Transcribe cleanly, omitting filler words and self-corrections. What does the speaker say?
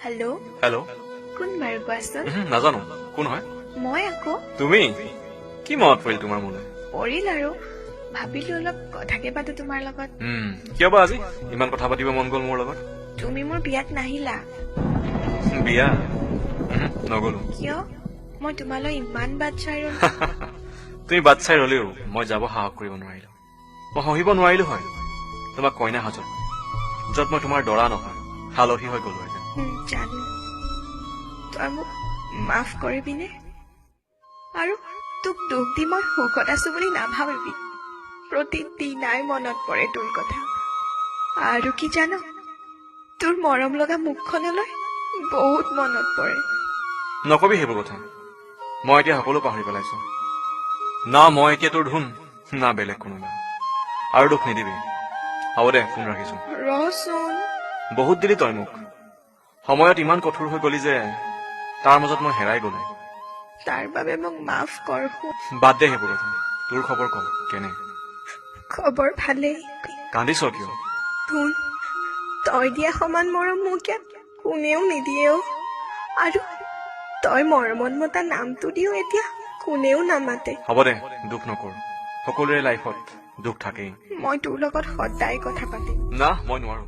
Hello'. Hello'. কোন বাৰু, কোৱাচোন? উহু, নাজানো কোন হয়। মই আকৌ। তুমি? কি মনত পৰিল তোমাৰ মোলৈ? পৰিল আৰু, ভাবিলো অলপ কথাকে পাতো তোমাৰ লগত। কিয় বা আজি ইমান কথা পাতিব মন গ'ল মোৰ লগত? তুমি মোৰ বিয়াত নাহিলা। বিয়া? উহু, নগলো। কিয়? মই তোমালৈ ইমান বাট চাই ৰলো। তুমি বাট চাই ৰলেও মই যাব সাহস কৰিব নোৱাৰিলো। মই সহিব নোৱাৰিলো হয় তোমাক কইনা সাজত, য'ত মই তোমাৰ দৰা নহয়, আলহী হৈ গ'লোহেঁতেন। জানো। তই মোক মাফ কৰিবিনে? আৰু তোক দুখ দি মই সুখত আছো বুলি নাভাবিবি। প্ৰতিদিনাই মনত পৰে তোৰ কথা। আৰু কি জান, তোৰ মৰম লগা মুখখনলৈ বহুত মনত পৰে। নকবি সেইবোৰ কথা। মই এতিয়া সকলো পাহৰি পেলাইছো। না মই এতিয়া তোৰ ধুন, না বেলেগ কোনোবা। আৰু দুখ নিদিবি। হ'ব দে, ফোন ৰাখিছো। ৰচোন। বহুত দিলি তই মোক। সময়ত ইমান কঠোৰ হৈ গলি যে তাৰ মাজত মই হেৰাই গলো। তাৰ বাবে মোক মাফ কৰ সোণ। বাদ দে সেইবোৰ কথা। তোৰ খবৰ ক, কেনে? খবৰ ভালেই। কান্দিছ কিয়? ধুন, তই দিয়া সমান মৰম মোক ইয়াত কোনেও নিদিয়ে অ'। আৰু তই মৰমত মতা নামটো দিও এতিয়া কোনেও নামাতে। হ'ব দে, দুখ নকৰ। সকলোৰে লাইফত দুখ থাকেই। মই তোৰ লগত সদায় কথা পাতিম। না, মই নোৱাৰো।